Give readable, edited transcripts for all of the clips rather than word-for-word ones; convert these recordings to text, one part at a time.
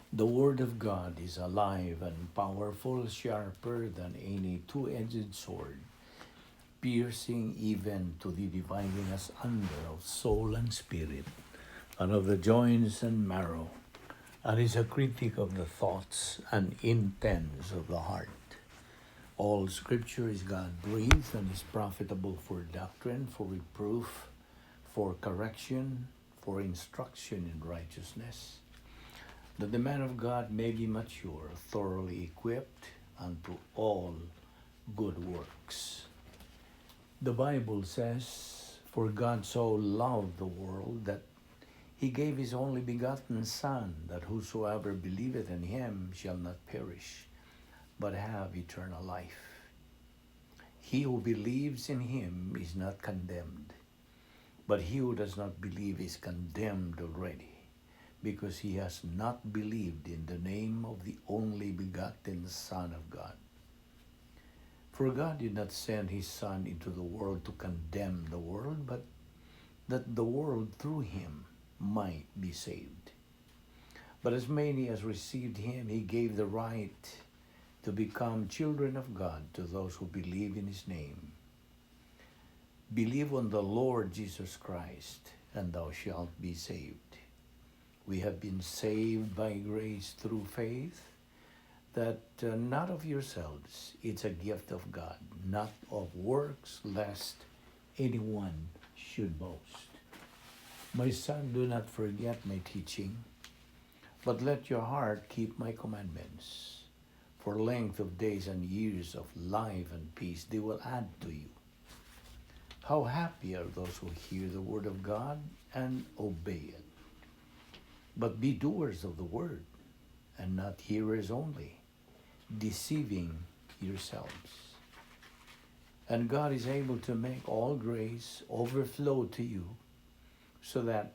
The Word of God is alive and powerful, sharper than any two-edged sword, piercing even to the dividing asunder of soul and spirit, and of the joints and marrow, and is a critic of the thoughts and intents of the heart. All Scripture is God breathed and is profitable for doctrine, for reproof, for correction, for instruction in righteousness, that the man of God may be mature, thoroughly equipped unto all good works. The Bible says, "For God so loved the world that he gave his only begotten Son, that whosoever believeth in him shall not perish, but have eternal life. He who believes in him is not condemned, but he who does not believe is condemned already, because he has not believed in the name of the only begotten Son of God. For God did not send his Son into the world to condemn the world, but that the world through him might be saved. But as many as received him, he gave the right to become children of God, to those who believe in his name. Believe on the Lord Jesus Christ, and thou shalt be saved." We have been saved by grace through faith, that not of yourselves, it's a gift of God, not of works, lest anyone should boast. My son, do not forget my teaching, but let your heart keep my commandments. For length of days and years of life and peace they will add to you. How happy are those who hear the word of God and obey it. But be doers of the word, and not hearers only, deceiving yourselves. And God is able to make all grace overflow to you, so that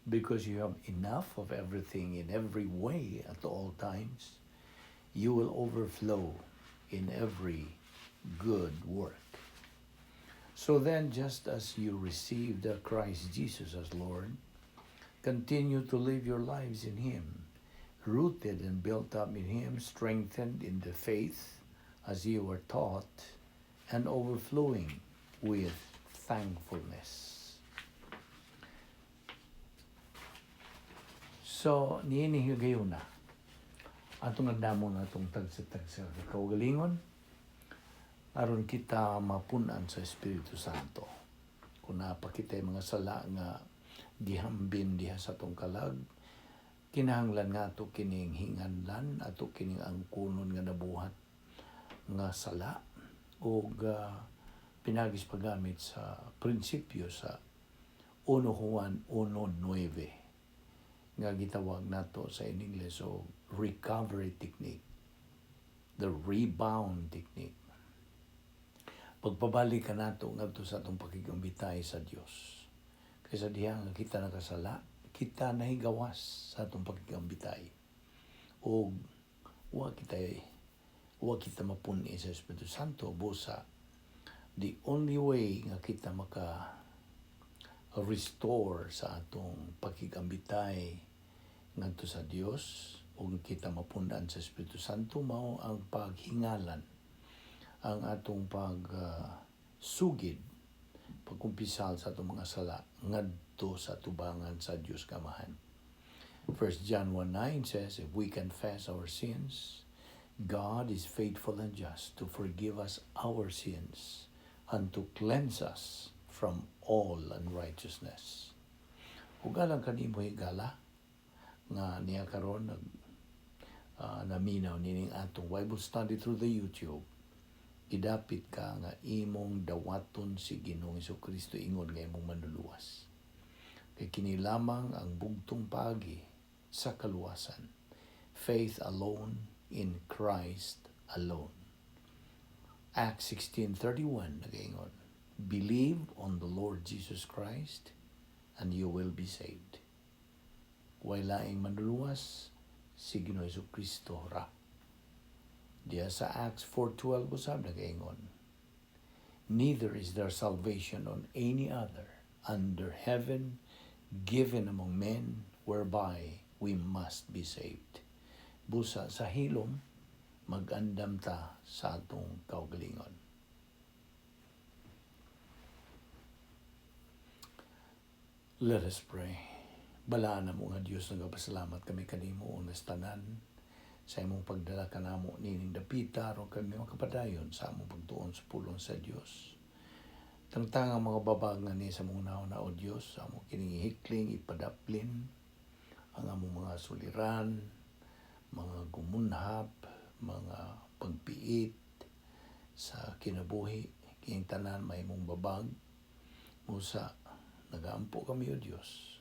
because you have enough of everything in every way at all times, you will overflow in every good work. So then, just as you received Christ Jesus as Lord, continue to live your lives in Him, rooted and built up in Him, strengthened in the faith as you were taught, and overflowing with thankfulness. So, niini higayuna, atong andamon atong tagsa-tagsa kaugalingon, aron kita mapunan sa Espiritu Santo. Kung naa pa kitay mga sala nga gihambin diha sa atong kalag, kinahanglan nga ato kining hinganlan, ato kining angkunon nga nabuhat nga sala ug pinaagi sa paggamit sa prinsipyo sa 1 Juan 1.9 nga gitawag nato sa in English o recovery technique, the rebound technique. Pagpabalik ka nato ngadto sa atong pakigambitay sa Dios. Kaysa diha nga kita nakasala, kita nahigawas sa atong pakigambitay. O wa kita mapuni sa Espiritu Santo. Busa the only way nga kita maka restore sa atong pakigambitay ngadto sa Dios ug kita mapundan sa Espiritu Santo mao ang paghingalan, ang atong pag sugid, pagkumpisal sa atong mga sala ngadto sa tubangan sa Dios Amahan. 1 John 1:9 says, "If we confess our sins, God is faithful and just to forgive us our sins and to cleanse us from all unrighteousness." Ug alang kanimo, higala, nga niya karon nag naminaw nining atong Bible study through the YouTube, idapit ka nga imong dawaton si Ginoong Kristo ingon nga imong manluluwas. Kay kini lamang ang bugtong paagi sa kaluwasan. Faith alone in Christ alone. Acts 16:31 nagaingon, "Believe on the Lord Jesus Christ and you will be saved." Way laing manluluwas, si Ginoo Kristo ra. Diya sa Acts 4:12 usab nagaingon, "Neither is there salvation on any other under heaven given among men whereby we must be saved." Busa sa hilom, magandam ta sa atong kaugalingon. Let us pray. Balaan namo nga Dios, nagapasalamat kami kanimo unas tanan sa imong pagdala kanamo nining dapita aron kami makapadayon sa among pagtuon sa pulong sa Dios. Tangtang ang mga babag nga ni sa among nauna, o Dios, amo kining hikling ipadaplin ang among mga suliran, mga gumunhap, mga pagpiit sa kinabuhi, kining tanan may imong babag. Musa, nagaampo kami, o Dios,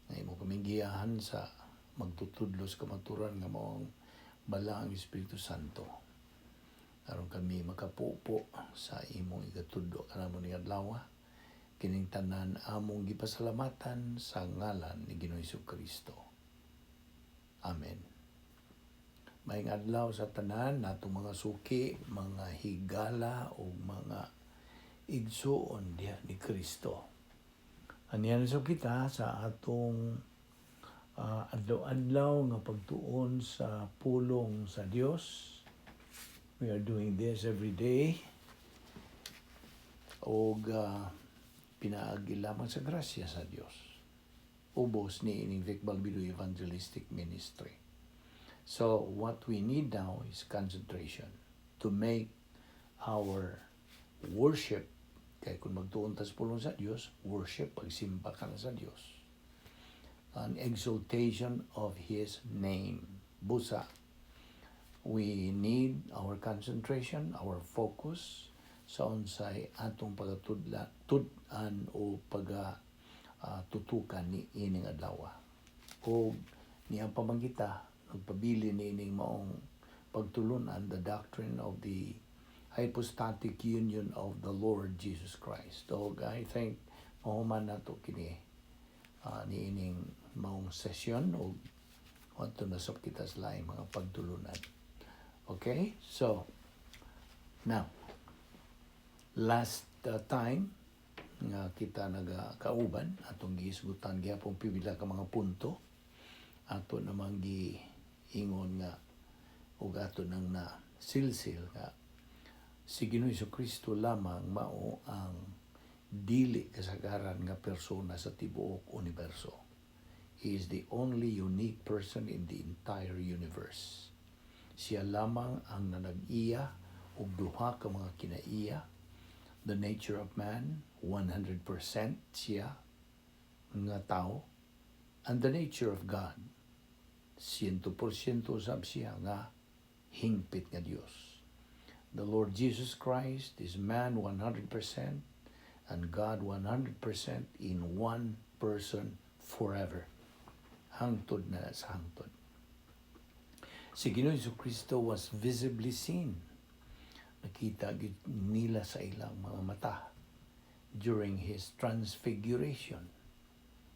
nga imo kaming giyahan sa magtutudlo sa kamaturan nga mao ang Balaang Espiritu Santo, aron kami makapupo sa imong igatudlo kanamo ning adlaw. Kining tanan among gipasalamatan sa ngalan ni Ginoong Kristo. Amen. Maayong adlaw sa tanan natong mga suki, mga higala o mga igsuon diha ni Kristo. Aniya na kita sa atong adlaw-adlaw nga pagtuon sa pulong sa Dios. We are doing this every day. Og pinaagi lamang sa grasya sa Dios. Ubos ni ining Vic Balbido Evangelistic Ministry. So what we need now is concentration to make our worship, kay kung magtuon ta sa pulong sa Dios, worship, pagsimba ka na sa Dios. An exaltation of His name. Busa, we need our concentration, our focus sa unsay atong pagatudla, tud-an o paga tutukan ni ining adlaw. O niyang pamangita, nagpabili ni ining maong pagtulunan, the doctrine of the hypostatic union of the Lord Jesus Christ. So I think mahuman nato kini niining maong session o adto na sab kita sa laing mga pagtulunan. Okay? So now, last time nga kita nagakauban, atong gihisgutan gihapon pipila ka mga punto, ato namang giingon nga ug ato nang na silsil nga si Ginoong Kristo lamang mao ang dili kasagaran nga persona sa tibuok universo. He is the only unique person in the entire universe. Siya lamang ang nanag-iya og duha ka mga kinaiya, the nature of man, 100% siya nga tao, and the nature of God, 100% usab siya nga hingpit nga Dios. The Lord Jesus Christ is man 100% and God 100% in one person forever. Hangtod na sa hangtod. Si Ginoong Kristo was visibly seen. Nakita gyud nila sa ilang mga mata during his transfiguration.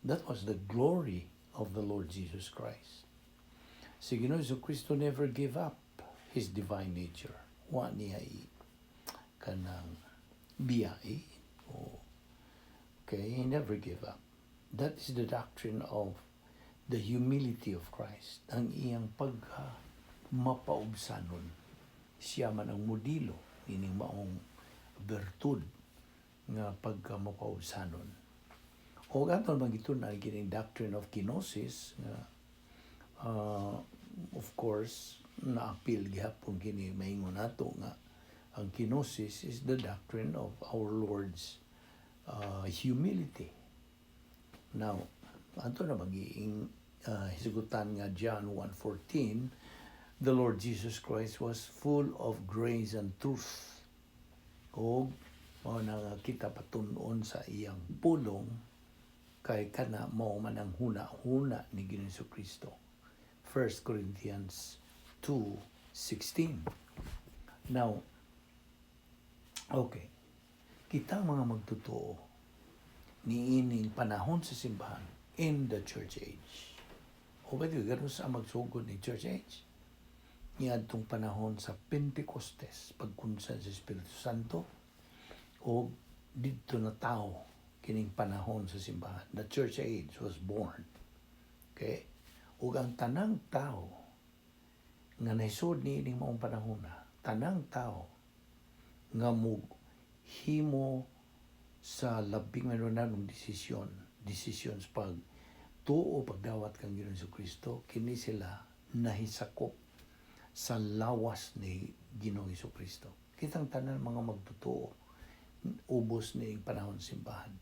That was the glory of the Lord Jesus Christ. Si Ginoong Kristo never gave up his divine nature. Wa niya i kanang biyai o, okay, he never gave up. That is the doctrine of the humility of Christ. Ang iyang pagka mapaubsanon. Siya man ang modelo ining maong bertud nga pagka mapaubsanon. O ato man gitun-an kining doctrine of kenosis nga of course naapil gihapon kini. Maingon nato nga ang kenosis is the doctrine of our Lord's humility. Now, ato na magiing hisgutan nga John 1:14, the Lord Jesus Christ was full of grace and truth. O mao na nga kita patun-on sa iyang pulong kay kana mao man ang huna-huna ni Ginoong Kristo. 1 Corinthians 2:16. Now, okay. Kita mga magtotoo niining panahon sa simbahan in the church age. O ba di ganun sa magsugod ni church age? Niadtong panahon sa Pentecostes, pagkunsan sa Espiritu Santo, o didto na tao kining panahon sa simbahan. The church age was born. Okay? Ug ang tanang tao Nga nahisod niining maong panahona, tanang tao nga mo himo sa labing manunanong desisyon, desisyon sa pag tuo, pagdawat kang Ginoong Kristo, kini sila nahisakop sa lawas ni Ginoong Kristo. Kitang tanan mga magtotoo ubos ni panahon simbahan.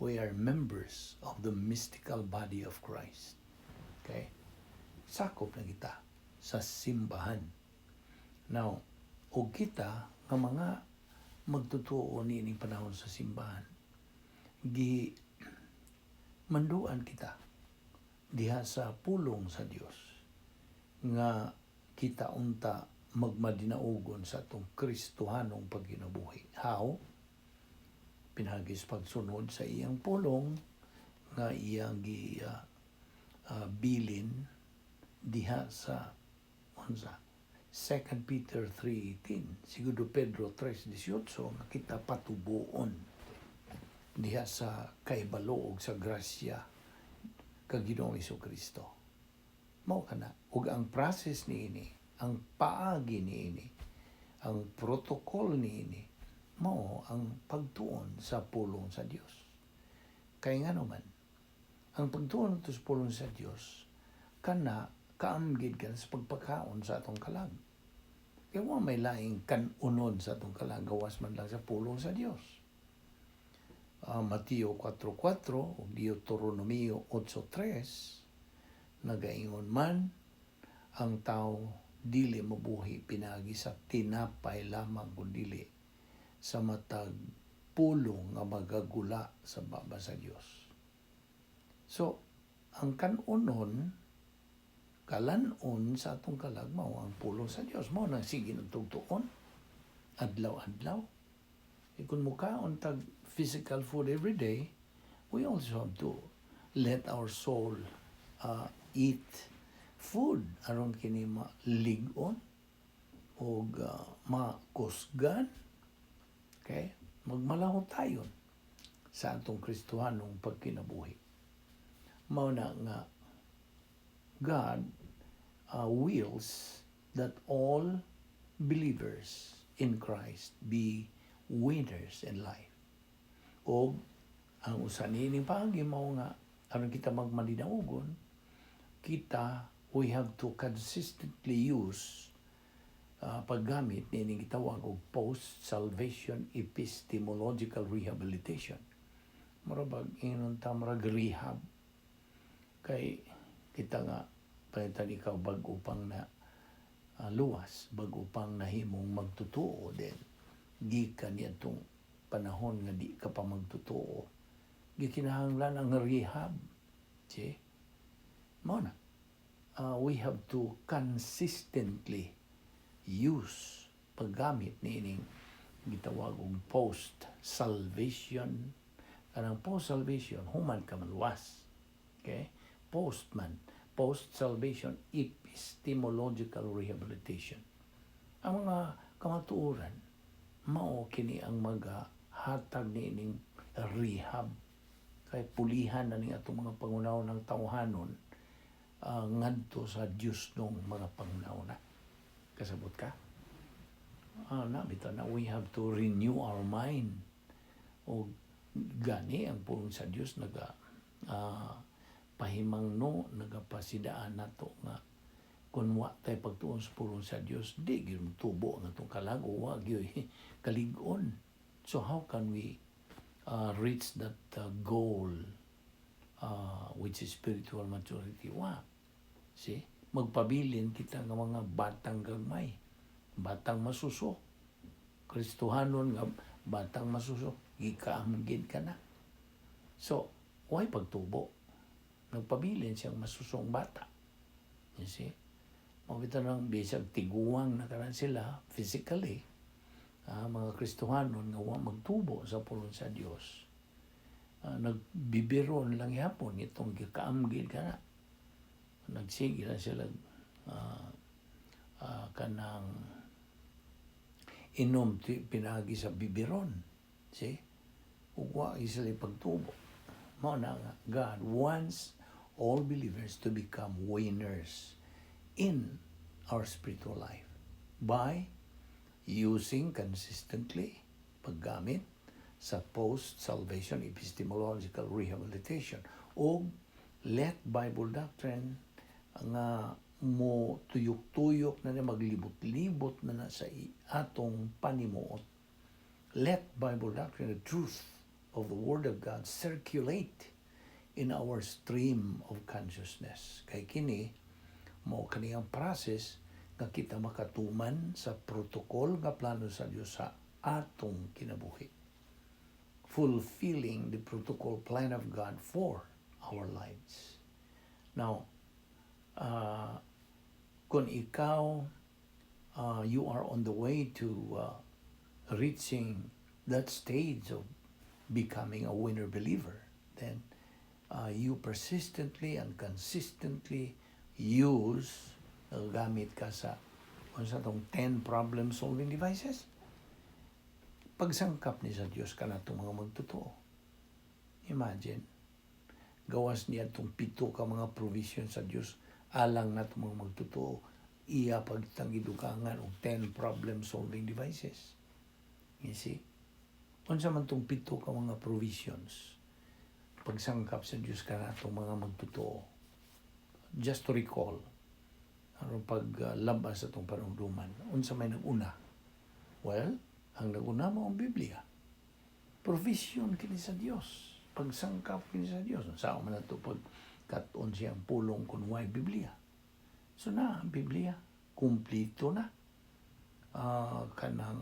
We are members of the mystical body of Christ. Okay? Sakop na kita sa simbahan. Now, og kita nga mga magtotoo niining panahon sa simbahan, gi manduan kita diha sa pulong sa Dios nga kita unta magmadinaugon sa atong Kristohanong pagkinabuhi. How? Pinaagi sa pagsunod sa iyang pulong nga iyang gi bilin diha sa unsa? 2 Peter 3:18, Segundo Pedro 3:18, nga kita patubuon diha sa kaibalo ug sa grasya kang Ginoong Kristo. Mao kana. Ug ang process niini, ang paagi niini, ang protocol niini, mao ang pagtuon sa pulong sa Dios. Kay nga naman, ang pagtuon sa pulong sa Dios kana kaamgid ka sa pagpakaon sa atong kalag. Kaya wa may laing kanunon sa atong kalag gawas man lang sa pulong sa Dios. Mateo 4.4 ug Deuteronomio 8.3 nagaingon man, ang tao dili mabuhi pinaagi sa tinapay lamang kundili sa matag pulong nga magagula sa baba sa Dios. So, ang kanunon, kalanon sa atong kalag mao ang pulong sa Dios. Mao nang sige ng tugtuon adlaw-adlaw. E kung mukaon tag physical food every day, we also have to let our soul eat food aron kini malig-on og makusgan. Okay? Magmalahot tayo sa atong Kristohanong pagkinabuhi. Mao na nga God wills that all believers in Christ be winners in life. O ang usa niining paagi mao nga aron kita magmadinaugon, kita, we have to consistently use paggamit niining gitawag og post-salvation epistemological rehabilitation. Mura bag ingon ta, murag rehab, kay kita nga palitan ikaw bag-o pang na luwas, bag-o pang nahimong magtotoo din gikan niadtong panahon nga di ka pa magtotoo, gikinahanglan ang rehab. See, mao na we have to consistently use paggamit niining gitawag og post salvation, kanang post salvation, human ka maluwas, okay, post man, post salvation epistemological rehabilitation. Ang mga kamatuoran mao kini ang magahatag niining rehab kay pulihan na ning atong mga panghunahunang tawhanon ngadto sa Dios nung mga panghunahuna. Kasabot ka? Na bitaw na we have to renew our mind. O gani ang pulong sa Dios naga pahimangno, nagapasidaan nato nga kung wa tay pagtuon sa pulong sa Dios, di gyud tubo ang atong kalag o wa gyud kalig-on. So how can we reach that goal, which is spiritual maturity? Wa see, magpabilin kita nga mga batang gagmay, batang masuso, Kristohanon nga batang masuso, gikaamgid ka na. So why pagtubo, nagpabilin siyang masusong bata, you see? Mao bitaw nang bisag tiguang na karan sila physically, mga Kristohanon nga wa magtubo sa pulong sa Dios, nagbibiron lang yapon itong gikaamgid ka na, nagsige lang sila kanang inom pinaagi sa bibiron. See, ug wa sila pagtubo. Mao na nga God wants all believers to become winners in our spiritual life by using consistently, paggamit sa post-salvation epistemological rehabilitation o let Bible doctrine nga mo tuyok-tuyok na na, maglibot-libot na na sa atong panimuot. Let Bible doctrine, the truth of the Word of God, circulate in our stream of consciousness. Kay kini, mao kaniyang process nga kita makatuman sa protocol nga plano sa Dios sa atong kinabuhi. Fulfilling the protocol plan of God for our lives. Now, kung ikaw, you are on the way to reaching that stage of becoming a winner believer, then you persistently and consistently use, gamit ka sa unsa tong 10 problem solving devices, pagsangkap ni sa Dios kanatong mga magtotoo. Imagine, gawas niya itong pito ka mga provision sa Dios alang natong mga magtotoo, iya pagtang gidugangan og 10 problem solving devices. You see, unsa man tong pito ka mga provisions pagsangkap sa Dios kanatong mga magtotoo? Just to recall, aron paglabas sa atong panumduman, unsa may nag-una? Well, ang nag-una mao ang Biblia. Provision kini sa Dios, pagsangkap kini sa Dios. Unsa man ato pagkat-on siyang pulong kung way Biblia? So na ang Biblia, kumplito na, kanang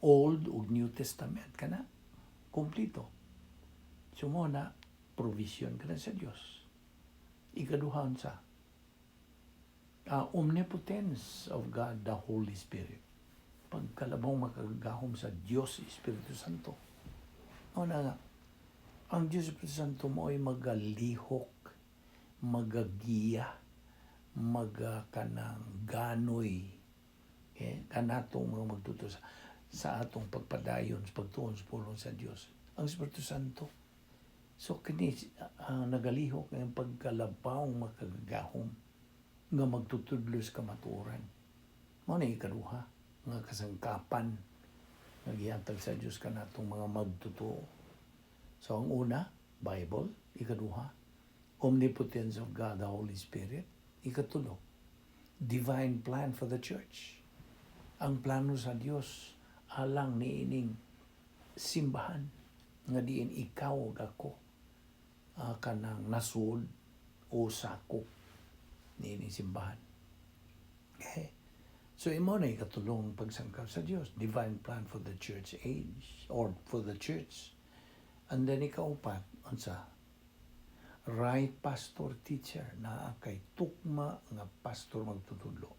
Old ug New Testament, kana kumplito. So mao na, provision kana sa Dios. Ikaduha sa omnipotence of God the Holy Spirit, pagkalabong makagagahom sa Dios Espiritu Santo. Mao na nga ang Dios Espiritu Santo mao ay magalihok, magagiya, maga kanang ganoy, eh, kanatong mga magtotoo sa atong pagpadayon sa pagtuon sa pulong sa Dios, ang Espiritu Santo. So kini nagalihok ang pagkalabaw makagagahom nga magtutudlo sa kamatuoran. Mao na ikaduha nga kasangkapan nga gihatag sa Dios kanatong mga magtotoo. So ang una, Bible. Ikaduha, omnipotence of God the Holy Spirit. Ikatulo, divine plan for the church, ang plano sa Dios alang niining simbahan nga diin ikaw ug ako kanang nasud o sakop niining simbahan. Okay. So imo na ikatulong pagsangkap sa Dios, divine plan for the church age or for the church. And then ikaupat, unsa? Right pastor teacher, naa kay tukma nga pastor magtutudlo.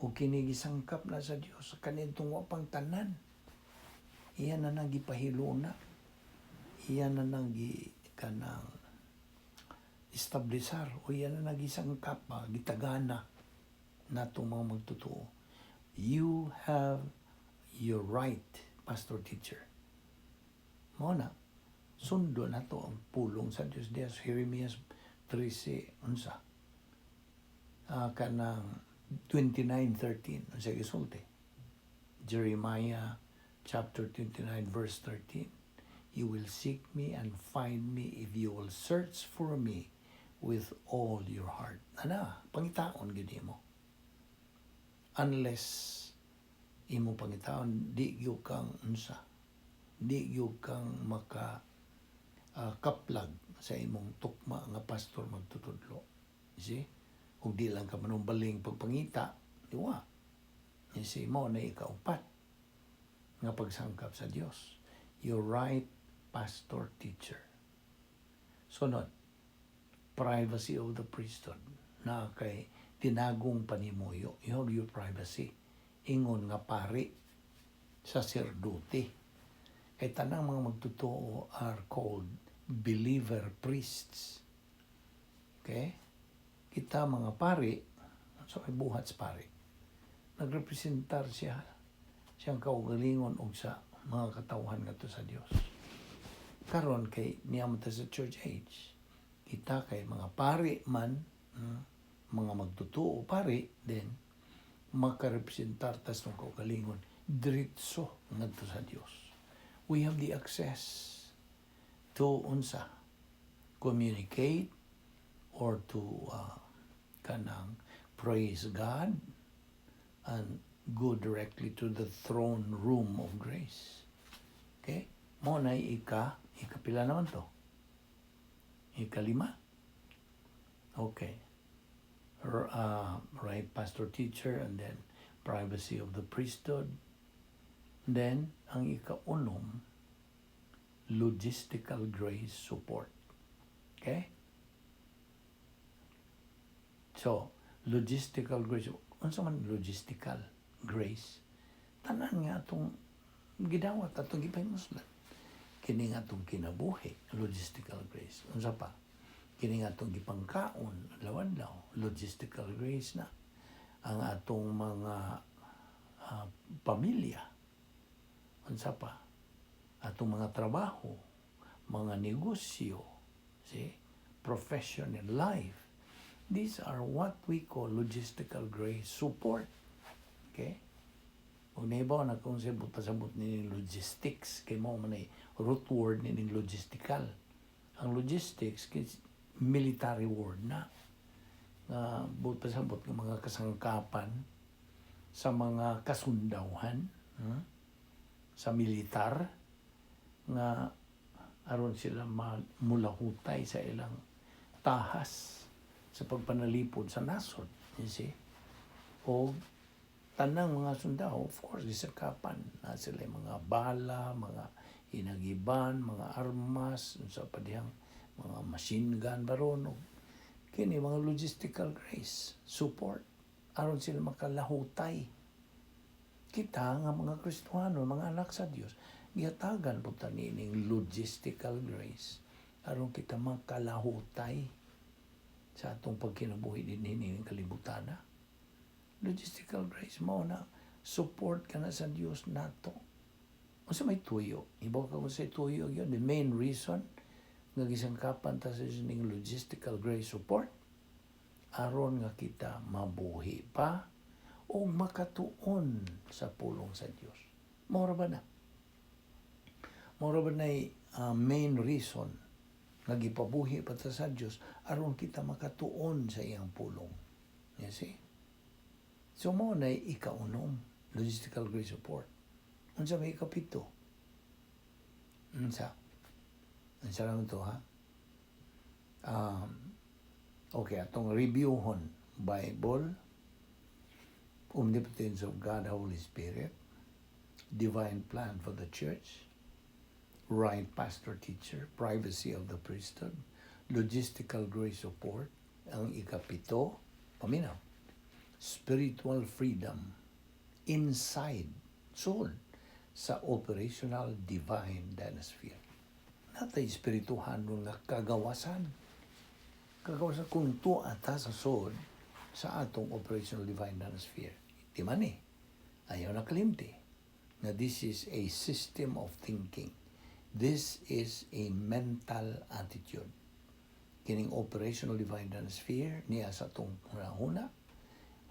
O kini gisangkap na sa Dios sa kanitong wa pang tanan. Iya na nang gipahiluna. Iya na nang gi kanang establisar o iya na nagisangkap ba, gitagana natong mga magtotoo. You have your right pastor teacher. Mao na, sundo na to ang pulong sa Dios diya sa Jeremias 13, unsa? Kanang 29:13, unsa gisulti? Jeremiah chapter 29 verse 13. "You will seek me and find me if you will search for me with all your heart." Ana, pangitaon gid mo. Unless imo pangitaon, di gyud kang unsa? Di gyud kang maka kaplag sa imong tukma nga pastor magtutudlo. You see? Kung di lang ka manumbaling pagpangita, di wa. You see, mao na ikaupat nga pagsangkap sa Dios. Your right pastor teacher. Sunod, privacy of the priesthood, na kay tinagong panimuyo. You have your privacy. Ingon nga pari, saserdote. Kay tanang mga magtotoo are called believer priests. Okay? Kita mga pari, so ay buhat sa pari. Nagrepresentar siya siyang kaugalingon og sa mga katawhan ngadto sa Dios. Karon kay niya ta sa church age, kita kay mga pari man, Mga magtotoo pari, then makarepresentar tas atong kaugalingon diretso ngadto sa Dios. We have the access to unsa? Communicate or to kanang praise God and go directly to the throne room of grace. Okay? Mao na ikapila naman to? Ikalima? Okay. Right pastor teacher and then privacy of the priesthood. Then, ang ikaunom, logistical grace support. Okay? So, logistical grace. Unsa man logistical grace? Tanan nga atong gidawat, atong gipahimuslan. Kini nga atong kinabuhi, logistical grace. Unsa pa? Kini nga atong gipangkaon, adlaw-adlaw, logistical grace na. Ang atong mga pamilya, unsa pa? Atong mga trabaho, mga negosyo, see? Profession in life. These are what we call logistical grace support. Okay? Kung naibaw na kung sa pasabot ni logistics, kay mao man ay root word ni logistical. Ang logistics kay military word na. Nga buot pasabot ng mga kasangkapan sa mga kasundawhan, sa militar nga aron sila mulahutay sa ilang tahas sa pagpanalipod sa nasod, you see? O tanang mga sundao, of course, gisangkapan na sila yung mga bala, mga hinagiban, mga armas, sa padihang mga machine gun baron, o kini mga logistical grace support aron sila makalahutay. Kita nga mga Kristohano, mga anak sa Dios, gihatagan po ta niining logistical grace aron kita makalahutay sa atong pagkinabuhi dinhi ning kalibutan. Logistical grace mao na support ka na sa Dios nato. Unsa may tuyo? Ibaw ka kung sa tuyo yun. The main reason nga gisangkapan ta sa ning logistical grace support aron nga kita mabuhi pa o makatuon sa pulong sa Dios. Mao ra ba na? Mao ra ba na main reason nga gipabuhi pa ta sa Dios aron kita makatuon sa iyang pulong? You see? So mao na ikaunom, logistical grace support. Unsa may ikapito? Unsa? Unsa naman to, ha? Okay, atong reviewhon: Bible, omnipotence of God, Holy Spirit, divine plan for the church, right pastor teacher, privacy of the priesthood, logistical grace support, ang ikapito, paminaw, spiritual freedom inside soul sa operational divine dynasphere. Natay espirituhan nga kagawasan. Kagawasan kung tuwa ta sa soul sa atong operational divine dynasphere. Di man eh. Ayaw na kalimti na this is a system of thinking. This is a mental attitude. Kining operational divine dynasphere niya sa atong huna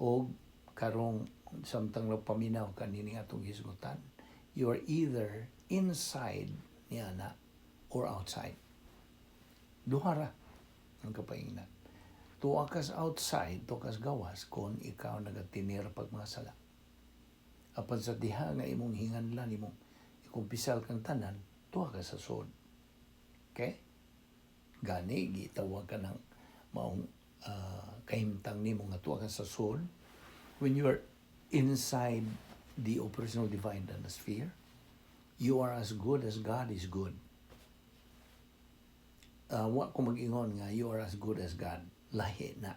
o karong samtang nagpaminaw kanini atong hisgutan, you are either inside niya na or outside. Duha ra ang kapaingnan. Tuwa kas outside, tuwa kas gawas kung ikaw nagatinir pag mga sala. Apan sa diha nga imong hinganlan, imong ikumpisal kang tanan, tuwa ka sa sod. Okay? Gani, gitawag ka ng maong kahimtang nimo nga tuwa ka sa soul when you are inside the operational divine sphere, you are as good as God is good. Wa ko mag-ingon nga you are as good as God. Lahi na.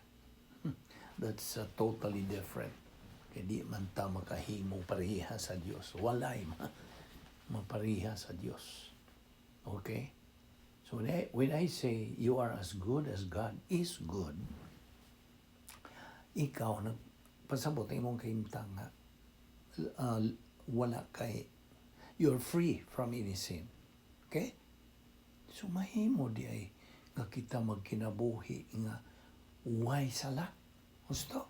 That's totally different. Kay di man ta makahimo pareha sa Dios. Walay mapareha sa Dios. Okay? So when I say you are as good as God is good, ikaw nagpasabot ang imong kahimtang nga wala kay, you're free from any sin. Okay? So mahimo di ay nga kita magkinabuhi nga way sala. Gusto?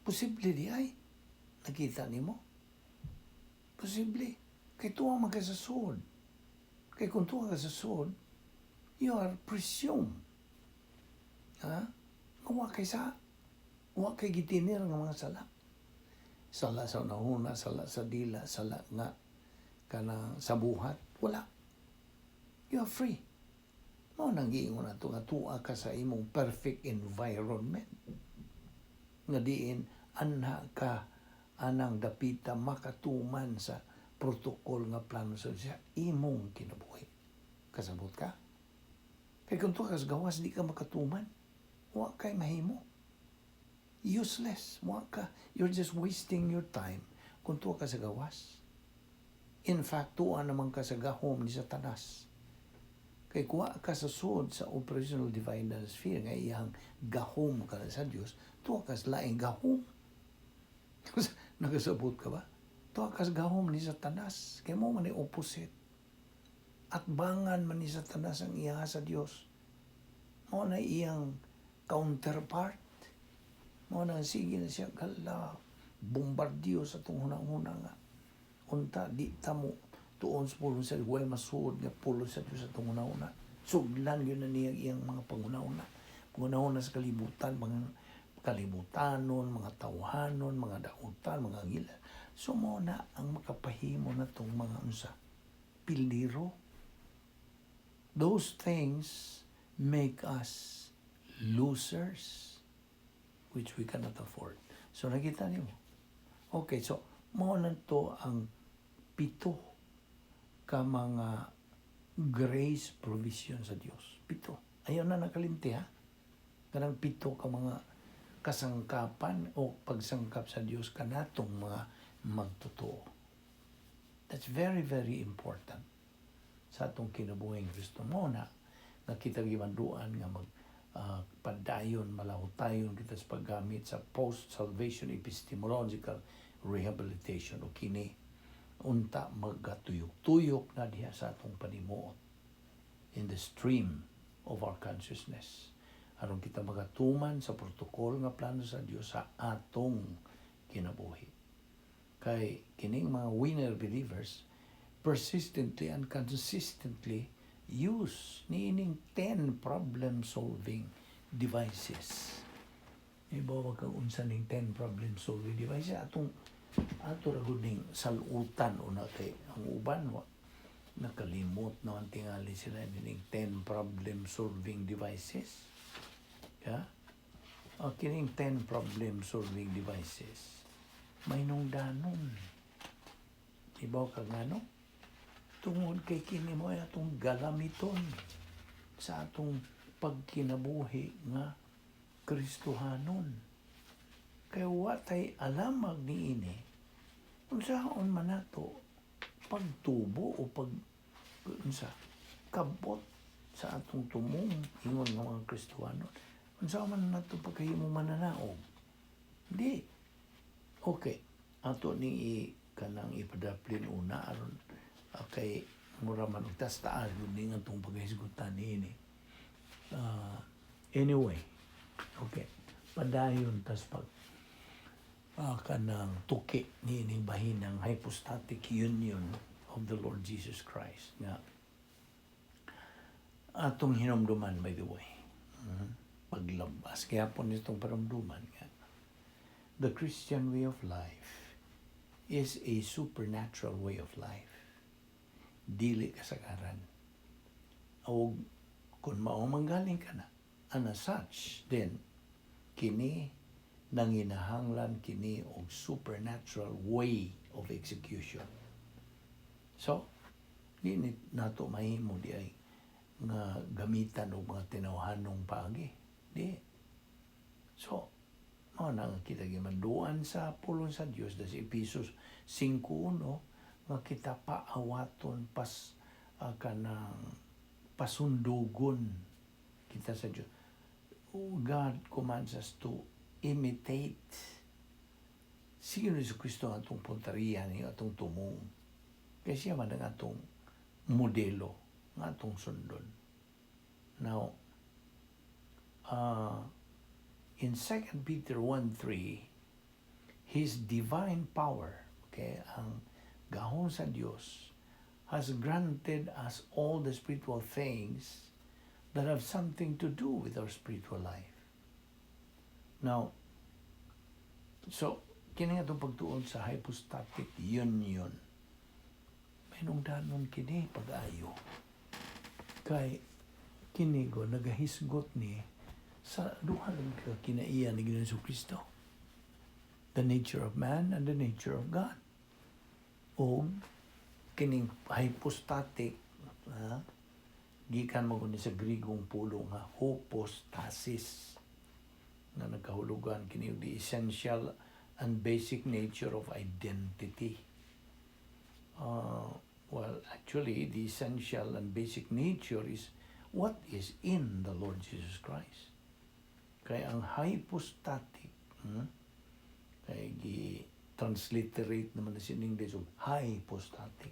Posible diay. Nakita nimo? Posible. Kay tuwa man ka sa sulod. Kay kung tuwa ka sa sulod, you are presumed. Ha? Nga wa kay gitinir nga mga sala. Sala sa hunahuna, sala sa dila, sala nga kana sa buhat, wala. You are free. Mao nang giingon nato nga tuwa ka sa imong perfect environment. Nga diin anha ka anang dapita makatuman sa protocol nga plano sa imong kinabuhi. Kasabot ka? Kay kung tuwa ka sa gawas, di ka makatuman. Wa kay mahimo. Useless. Wa ka. You're just wasting your time kung tuwa ka sa gawas. In fact, tuwa naman ka sa gahom ni Satanas. Kay kuha ka sa sud sa operational divine sphere nga iyang gahom ka sa Dios, tuwa ka sa laing gahom. Nakasabot ka ba? Tuwa ka sa gahom ni Satanas. Kay mao man ni opposite. At bangan man ni Satanas ang iya sa Dios. Mao na iyang counterpart. Mao na sige na siya gala bombardiyo sa atong hunahuna nga. Unta di ta mo tuon sa pulong sa way masuod nga pulong sa Dios sa atong hunahuna. Suglan yun na niya iyang mga panghunahuna. Panghunahuna sa kalibutan, mga kalibutanon, mga tawhanon, mga dautan, mga angila. So mao na ang makapahimo na tong mga unsa piliro. Those things make us losers, which we cannot afford. So nakita niyo. Okay, so mao na to ang pito ka mga grace provision sa Dios. Pito. Ayaw na nakalimti ha. Kanang pito ka mga kasangkapan o pagsangkap sa Dios kanatong mga magtotoo. That's very, very important sa atong kinabuhing Kristo. Mao na nga kita gimanduan nga mag padayon, malahutayon kita sa paggamit sa post-salvation epistemological rehabilitation o kini unta magatuyok-tuyok na diha sa atong panimuot in the stream of our consciousness aron kita magatuman sa protocol nga plano sa Dios sa atong kinabuhi. Kay kining mga winner believers persistently and consistently use niining 10 problem solving devices. Ibaw kang unsa ning 10 problem solving devices, atong ato ra gud ning salutan una kay ang uban wa nakalimot naman tingali sila nining 10 problem solving devices. Yeah? O, kining 10 problem solving devices may nungdanon. Ibaw ka ngano? Tungod kay kini mo ay atong galamiton sa atong pagkinabuhi nga Kristohanon. Kay watay alamag niini, unsaon man nato pagtubo o pag unsa kabot sa atong tumong ingon nga mga Kristohanon? Unsa man nato pagkahimo mananaog? Di. Okay. Ato ning i kanang ipadaplin una aron kay mura man og tas taas gud ning atong paghisgutan niini. Anyway, okay. Padayon tas pag kanang tuki niining bahinang hypostatic union of the Lord Jesus Christ nga atong hinumduman, by the way. Paglabas kaya po nitong parumduman nga the Christian way of life is a supernatural way of life. Dili kasagaran. O kung mao manggaling ka na, and as such, then, kini nanginahanglan kini og supernatural way of execution. So, di ni nato mahimo di ay nga gamitan og mga tinawhanong paagi. Di. So, mao na nga kita gimanduan sa pulong sa Dios sa Efesos 5:1 nga kita paawaton pas kanang pasundugon kita sa Dios. Oh, God commands us to imitate si Jesu Kristo ang atong puntariya ni atong tumong. Kaya siya man ang atong modelo nga atong sundon. Now, In 2 Peter 1:3, His divine power, okay, ang gahom sa Dios, has granted us all the spiritual things that have something to do with our spiritual life. Now, so, kini nga itong pagtuon sa hypostatic union, may danon kini pag-ayo. Kay kini go nagahisgot ni sa duha lang ka kinaiya ni Ginoong Kristo. The nature of man and the nature of God. O kining hypostatic, ha, gikan mo ni sa Grigong pulong nga hypostasis nga nagkahulugan kini the essential and basic nature of identity. Well, actually, the essential and basic nature is what is in the Lord Jesus Christ. Kaya ang hypostatic, kay gi-transliterate naman na siya in English og hypostatic.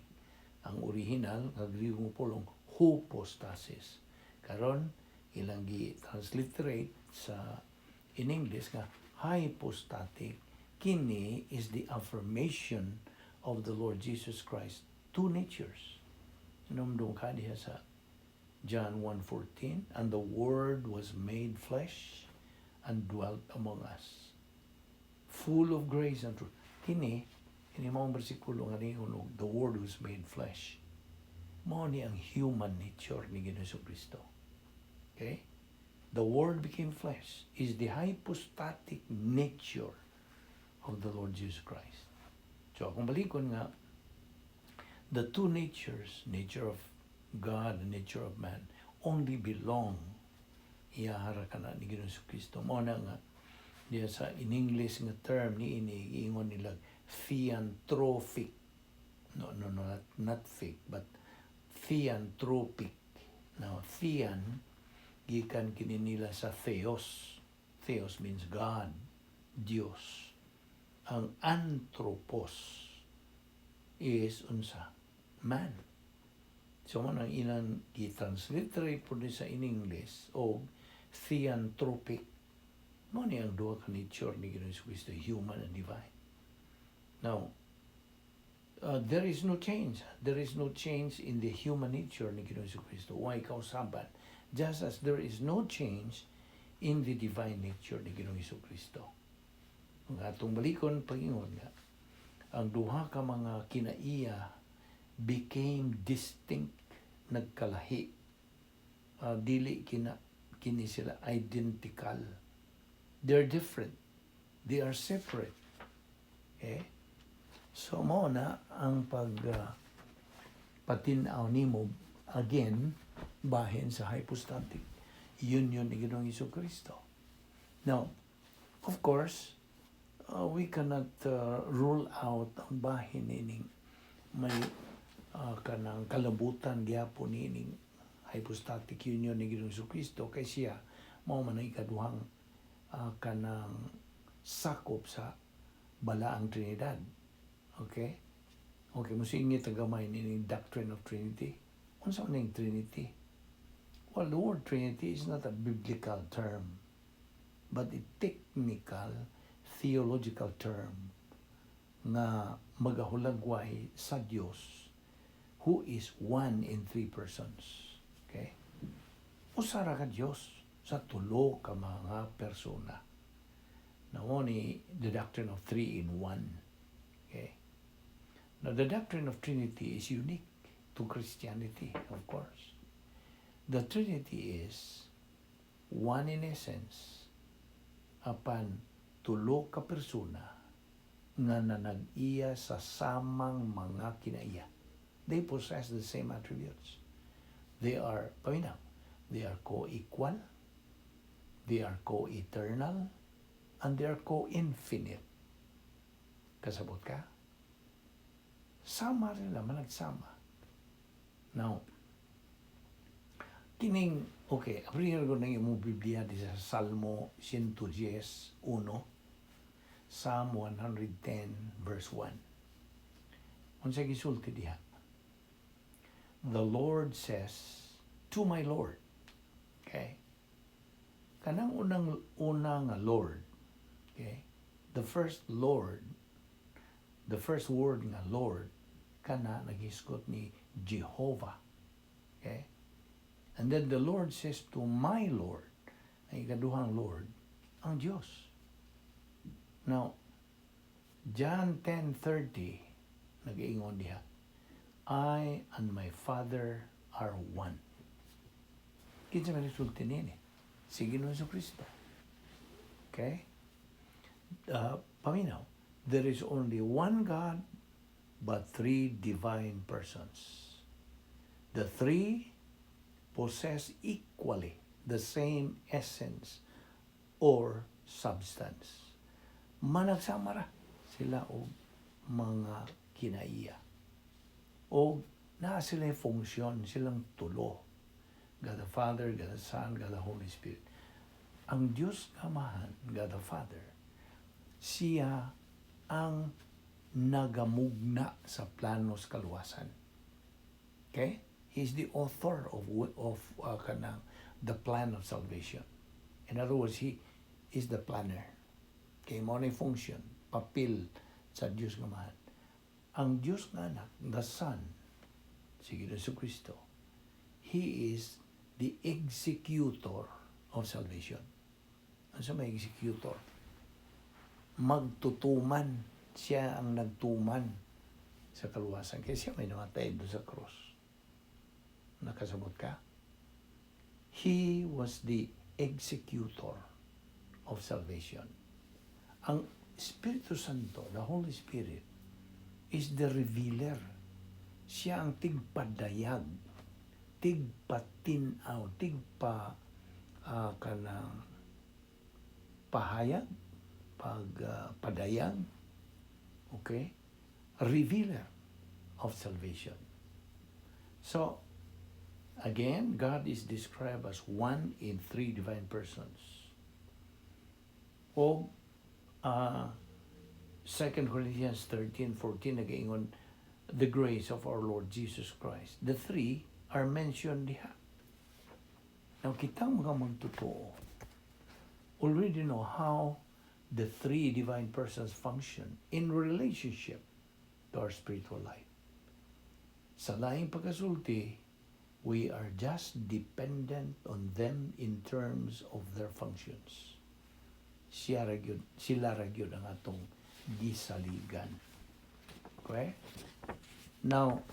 Ang original nga Grigong pulong, hypostasis. Karon ilang gi-transliterate sa in English nga hypostatic. Kini is the affirmation of the Lord Jesus Christ two natures. Hinumdum ka diha sa John 1:14, "And the Word was made flesh and dwelt among us, full of grace and truth." Kini, kini mao ang bersikulo nga niingon og "the Word was made flesh." Mao ni ang human nature ni Ginoong Kristo. Okay? The Word became flesh is the hypostatic nature of the Lord Jesus Christ. So, kung balikon nga, the two natures, nature of God and nature of man, only belong iyahara kana ni Ginoong Kristo. Mao na nga diya sa in English nga term ni ini ingon nila theanthropic. No, not fake, but theanthropic. Now, thean, gikan kini nila sa theos. Theos means God, Dios. Ang anthropos is unsa? Man. So man ang ilang gi-transliterate po ni sa in English og theanthropic. Mao ni ang duha ka nature ni Ginoong Kristo, human and divine. Now, there is no change. There is no change in the human nature ni Ginoong Kristo. Way kausaban? Just as there is no change in the divine nature ni Ginoong Kristo. Ang atong balikon pagingon nga, ang duha ka mga kinaiya became distinct, nagkalahi. Dili kina kini sila identical. They're different. They are separate. Okay? So mao na ang pag patin-aw nimo again bahin sa hypostatic union ni Ginoong Kristo. Now, of course, we cannot rule out ang bahin nining may kanang kalabutan gyapon nining hypostatic union ni Ginoong Kristo kay siya mao man ang ikaduhang kanang sakop sa Balaang Trinidad. Okay? Okay, musingit ang gamay nining doctrine of Trinity. Unsa man ning Trinity? Well, the word Trinity is not a biblical term, but a technical theological term nga magahulagway sa Dios who is one in three persons. Okay? Usa ra ka Dios sa tulo ka mga persona. Mao ni the doctrine of three in one. Okay? Now, the doctrine of Trinity is unique to Christianity, of course. The Trinity is one in essence apan tulo ka persona nga nanag-iya sa samang mga kinaiya. They possess the same attributes. They are, paminaw, they are co-equal, they are co-eternal, and they are co-infinite. Kasabot ka? Sama rin naman, nagsama. Now, kining, okay, abrihin ko ng imong Biblia di sa Salmo 110, 1, Psalm 110, verse 1. Unsa gisulti diha? "The Lord says to my Lord." Okay? Kanang unang una nga nga Lord. Okay? The first Lord, the first word nga Lord, kana naghisgot ni Jehovah. Okay? And then the Lord says to my Lord, ang ikaduhang Lord, ang Diyos. Now, John 10:30, nag-iingon diha, "I and my Father are one." Kinsa man resulti niini? Si Ginoong Kristo. Okay? Paminaw, there is only one God, but three divine persons. The three possess equally the same essence or substance. Managsama ra sila og mga kinaiya. O naa sila funksyon, silang tulo. God the Father, God the Son, God the Holy Spirit. Ang Diyos Amahan, God the Father, siya ang nagamugna sa plano sa kaluwasan. Okay? He's the author of kanang the plan of salvation. In other words, he is the planner. Okay, mao na function, papel sa Diyos nga Amahan. Ang Diyos nga Anak, the Son, si Jesu Kristo, He is the executor of salvation. Ano sa may executor? Magtutuman. Siya ang nagtuman sa kaluwasan. Kaya siya may namatay doon sa cross. Nakasabot ka? He was the executor of salvation. Ang Espiritu Santo, the Holy Spirit, is the revealer. Siya ang tigpadayag, tigpatinaw, tigpa kanang pahayag, pag padayag, okay? Revealer of salvation. So, again, God is described as one in three divine persons. O 2 Corinthians 13:14 nagaingon, the grace of our Lord Jesus Christ. The three are mentioned diha. Now, kitang mga magtotoo already know how the three divine persons function in relationship to our spiritual life. Sa laing pagkasulti, we are just dependent on them in terms of their functions. Siya ra gyud, sila ra gyud ang atong gisaligan. Okay? Now,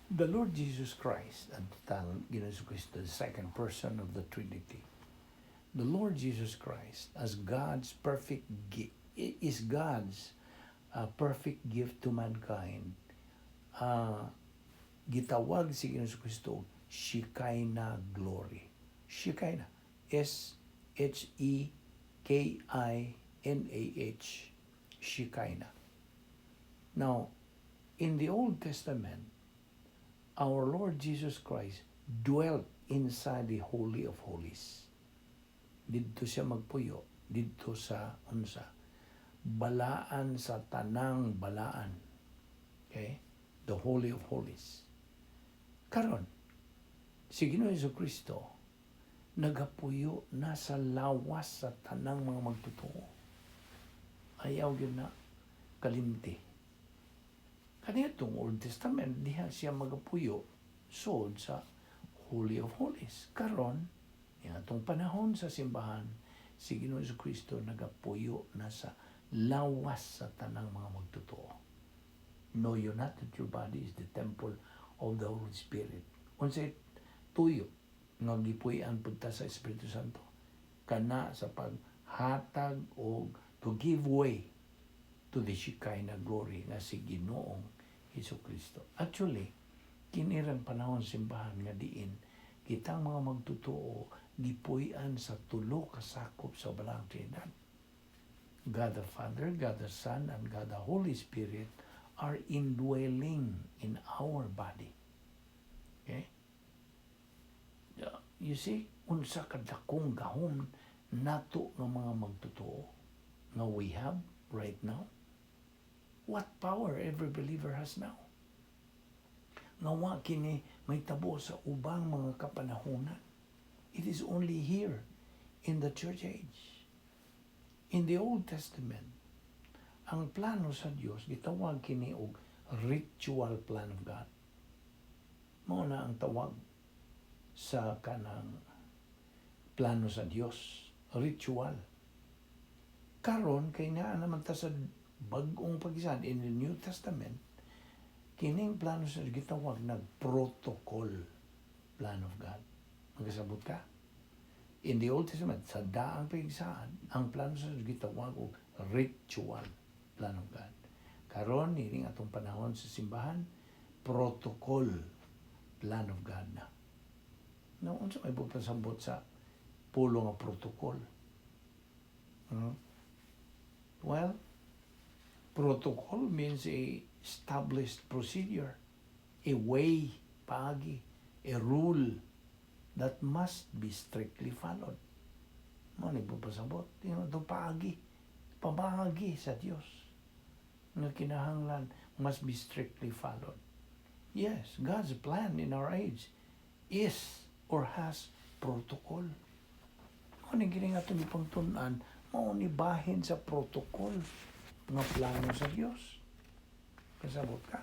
the Lord Jesus Christ, at ang Ginoong Kristo, the second person of the Trinity, the Lord Jesus Christ as God's perfect gift, is God's perfect gift to mankind. Gitawag si Ginoong Kristo Shekinah glory. Shekinah. S H E K I N A H. Shekinah. Now, in the Old Testament, our Lord Jesus Christ dwelt inside the Holy of Holies. Didto siya magpuyo, didto sa unsa? Balaan sa tanang balaan. Okay? The Holy of Holies. Karon, si Ginoong Kristo nagapuyo na sa lawas sa tanang mga magtotoo. Ayaw gyud na kalimti. Kaniadtong Old Testament, diha siya magapuyo sod sa Holy of Holies. Karon, yung atong panahon sa simbahan, si Ginoong Kristo nagapuyo na sa lawas sa tanang mga magtotoo. Know you not that your body is the temple of the Holy Spirit? Unsay tuyo nga gipuy-an pud ta sa Espiritu Santo? Kana sa paghatag og to give way to the Shekinah glory nga si Ginoong Hesus Kristo. Actually, kini rang panahon simbahan nga diin kitang mga magtotoo gipuy-an sa tulo ka sakop sa Balaang Trinidad. God the Father, God the Son, and God the Holy Spirit are indwelling in our body. Okay? You see, unsa kadakong gahom nato ng mga magtotoo nga we have right now? What power every believer has now? Nga wa kini mahitabo sa ubang mga kapanahonan. It is only here in the church age. In the Old Testament, ang plano sa Dios gitawag kini og ritual plan of God. Mao na ang tawag sa kanang plano sa Dios, ritual. Karon kay naa naman ta sa Bag-ong Pagisan, in the New Testament, kining plano sa Dios gitawag nag protocol plan of God. Magkasabot ka? In the Old Testament, sa Daang Pagisan, ang plano sa Dios gitawag og ritual plan of God. Karon, nining atong panahon sa simbahan, protocol plan of God na. No, unsa may pasabot sa pulo nga protocol? Well, protocol means a established procedure, a way, paagi, a rule that must be strictly followed. Mao ni pasabot. Yung ito paagi, pamagi sa Dios nga kinahanglan must be strictly followed. Yes, God's plan in our age is or has protocol. Mao ni kini nga atong ipangtun-an, mao ni bahin sa protocol nga plano sa Dios. Kasabot ka?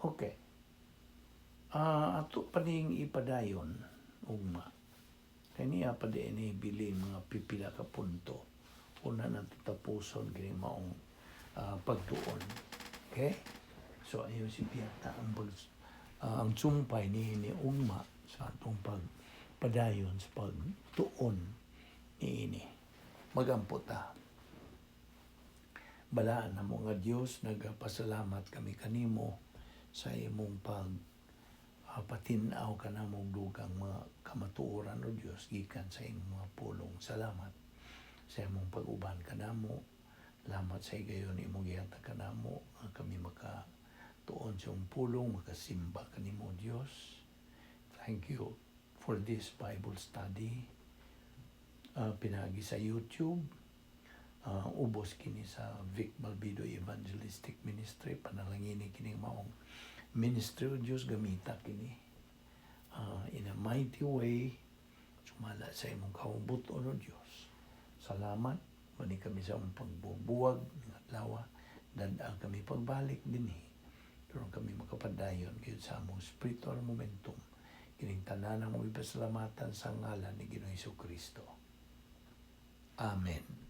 Okay. Ato pa ning ipadayon ugma. Kay niya pa din ni bilin mga pipila ka punto. Una na tapuson kini maong pagtuon. Okay? So ayon si Piata ang tsumpay ni ugma sa atong pagpadayon sa pagtuon niini. Magampo ta. Balaan na mo nga Dios, nagapasalamat kami kanimo sa imong pag patin-aw kanamo og dugang mga kamatuoran, o Dios, gikan sa imong mga pulong. Salamat sa imong pag-uban kanamo. Salamat sa higayon imong gihatag kanamo nga kami maka tuon sa imong pulong, makasimba kanimo, Dios. Thank you for this Bible study. Pinagi sa YouTube. Ubos kini sa Vic Balbido Evangelistic Ministry. Panalangini kining maong ministry, o Diyos, gamita kini in a mighty way sumala sa imong kabubut-on, o Diyos. Salamat. Mani kami sa imong pagbubuwag ng adlaw. Dad-a kami pagbalik dinhi. Pero kami makapadayon gyud sa among spiritual momentum. Kining tanan ang imo pasalamatan sa ngalan ni Ginoong Kristo. Amen.